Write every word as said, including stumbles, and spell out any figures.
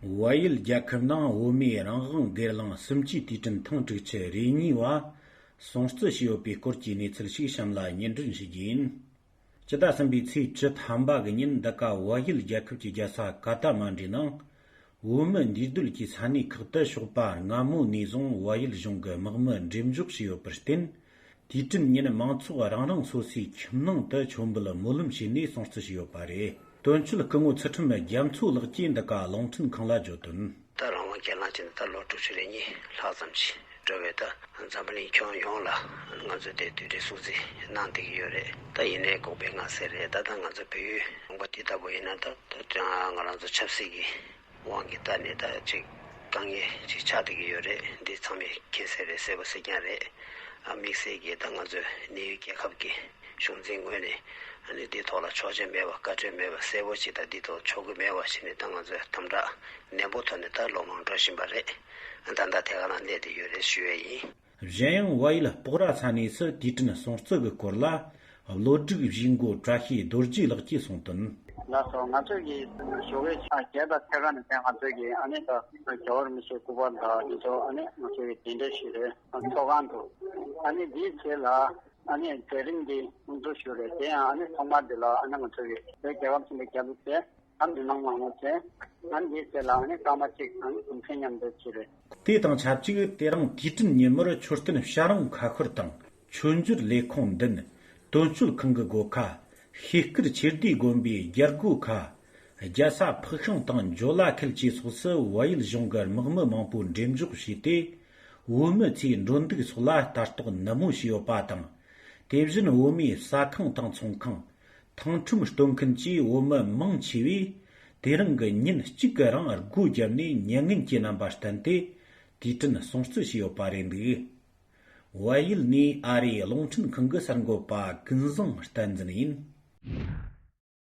བལ་ཡུལ་རྒྱལ་ཁབ་ནང་བོད་མིའི་རང་དབང་སྒེར་ལངས་གསུམ་བཅུའི་དུས་དྲན་ཐེངས་དྲུག་ཅུ་རེ་གཉིས་པ་སྲུང་བརྩི་ཞུས་ཡོད་པའི་སྐོར་གྱི་གནས་ཚུལ་ཞིག་གཤམ་ལ་སྙན་སྒྲོན་ཞུ་རྒྱུ་ཡིན། སྤྱི་ཟླ་གསུམ་པའི་ཚེས་བཅུ་ཐམ་པ་གི་ཉིན་འདི་ག་བལ་ཡུལ་རྒྱལ་ཁབ་ཀྱི་རྒྱལ་ས་ཀ་ཐ་མན་ཌུའི་ནང་། བོད་མི་འདུས་སྡོད་ཀྱི་ས་གནས་ཁག་ཏུ་ཞོགས་པ་སྔ་མོ་ནས་བཟུང་བལ་ཡུལ་གཞུང་གི་དམག་མི་འགྲེམས་འཇོག་བྱས་ཡོད་པར་བརྟེན། དུས་དྲན་ཉིན་མང་ཚོགས་རང་རང་སོ་སོའི་ཁྱིམ་ནང་དུ་མཆོད་འབུལ་སྨོན་ལམ་བྱས་ནས་སྲུང་བརྩི་བྱས་ཡོད་པ་རེད། དོན་གཅོད་སྐུ་ངོ་ཚུལ་ཁྲིམས་རྒྱ་མཚོ་ལགས་ཀྱིས་འདི་ག་རླུང་འཕྲིན་ཁང་ལ་བརྗོད་དོན། ད་རང་དབང་སྒེར་ལངས་བྱས་ནས་ད་ལོ་དྲུག་ཅུ་རེ་གཉིས་ལྷག་ཙམ་ཞིག་འགྲོ་བའི་ད་འཛམ་བུ་གླིང་ཁྱོན་ཡོངས་ལ་ང་ཚོས་དེ་དུས་དྲན་སྲུང་བརྩི་གནང་བསྡད་ཀྱི་ཡོད་རེད། ད་ཡིན་ནའི་འགོག་པའི་ངང་ཚུལ་རེད། ད་ད་ང་ཚོ་བལ་ཡུལ་ལུང་པ་འདི་ལྟ་བུ་ཡིན་ན་ད་ད་ང་རང་ཚོ་ཆབ་སྲིད་ཀྱི་དབང་གིས་ད་ནི་ད་ཅིག་དཀའ་ངལ་ཅིག་ཆགས་བསྡད་ཀྱི་ཡོད་རེད། འདི་ཚང་མས་མཁྱེན་གསལ་རེད། གསལ་པོ་གསལ་རྐྱང་རེད། ཨ་དམིགས་བསལ་གྱིས་ད་ང་ཚོའི་གནས་ཡུལ་རྒྱལ་ཁབ་ཀྱི་གཞུང་འཛིན་ངོས་ནས་ཨ་ནི་འདི་ཐོག་ལ་ཆོག་མཆན་མེད་པ་བཀའ་འཁྲོལ་མེད་པ་གསལ་པོ་ཅིག་ད་འདི་ཐོག་ཆོག་གི་མེད་པ་བྱས་ནས་ད་ང་ཚོས་དམ་དྲག་ནན་པོ་ཐོག་ནས་ད་ལོ་མང་འགྲོ་བཞིན་པ་རེད། ད་ལྟ་དེ་ག་ལ་སླེབས་བསྡད་ཡོད་རེད་ཞུ་ཡས་ཡིན། གཞན་ཡང་བལ་ཡུལ་སྤོག་ར་ས་གནས་སུ་དུས་དྲན་སྲུང་བརྩི་གི་སྐོར་ལ་བློ་སྒྲིག་བཞེས་འགོ་བཀྲ་ཤིས་རྡོ་རྗེ་ལགས་ཀྱིས་གསུངས་དོན། ལགས་སོ། ང་ཚོས་ཀྱི་ཞོགས་ཀའི་ཆ་བརྒྱད་དང་ཕྱེད་ཀ་ནས་བྱས་ང་ཚོས་ཀྱི་ཨ་ནི་ད་རྒྱལ་བ་རིན་པོ་ཆེའི་སྐུ་པར་དང་དེ་ཚོ་ཨ་ནི་ང་ཚོས་ཀྱི་གདན་འདྲེན་ཞུས་རེད། ཚོགས་ཁང་དུ། ཨ་ནི་དེའི་རྗེས་ལ་ཨ་ནི་མཛད་རིམ་འདི་དབུ་འཛུགས་ཞུས་རེད། དེ་ཡང་ཨ་ནི་ཐོག་མར་འདི་ལ་ཨ་ནི་ང་ཚོས་ཀྱི་བོད་རྒྱལ་ཁབ་ཆེན་པོའི་རྒྱལ་གླུ་བྱས། ཨ་མི་མང་མང་པོ་བྱས། ཨ་ནི་དེའི་རྗེས་ལ་ཨ་ནི་སྐར་མ་གཅིག་ཨ་ནི་རྒྱུ་མཚན་མཉམ་འདེགས་བྱས་རེད། དེ་དང་ཆབས་ཅིག་དེ་རིང་དུས་དྲན་ཉིན་མོར་མཆོད་རྟེན་བྱ་རུང་མཁའ་འཁོར་དང་མཆོད་འཇོར་ལས་ཁུངས་མདུན། དོན་གཅོད་ཁང་གི་སྒོ་ཁ། ཤེལ་དཀར་ཆོས་སྡེ་དགོན་པའི་རྒྱལ་སྒོ་ཁ། རྒྱལ་ས་ཕུག་ཤང་དང་འཇོ་ལ་ཁུལ་བཅས་སོགས་སུ་བལ་ཡུལ་གཞུང་གི་དམག་མི་མང་པོས་འགྲེམས་འཇོག་བྱས་ཏེ། བོད་མི་ཚོའི་འགྲོ་འདུག་སོགས་ལ་ལྟ་རྟོག་ནན་མོ་བྱས་ཡོད་པ་དང་། དེ་བཞིན་བོད་མིའི་ཟ་ཁང་དང་ཚོང་ཁང་། ཐང་ཁྲོམ་སྟོན་མཁན་བཅས་བོད་མི་མང་ཆེ་བས་དེ་རིང་གི་ཉིན་གཅིག་གི་རིང་སྒོ་བརྒྱབ་ནས་མྱ་ངན་གྱི་རྣམ་པ་བསྟན་ཏེ་དུས་དྲན་སྲུང་བརྩི་བྱས་ཡོད་པ་རེད་འདུག། བལ་ཡུལ་ནས་ཨ་རིའི་རླུང་འཕྲིན་ཁང་གི་གསར་འགོད་པ་ཀུན་བཟང་བསྟན་འཛིན་ཡིན།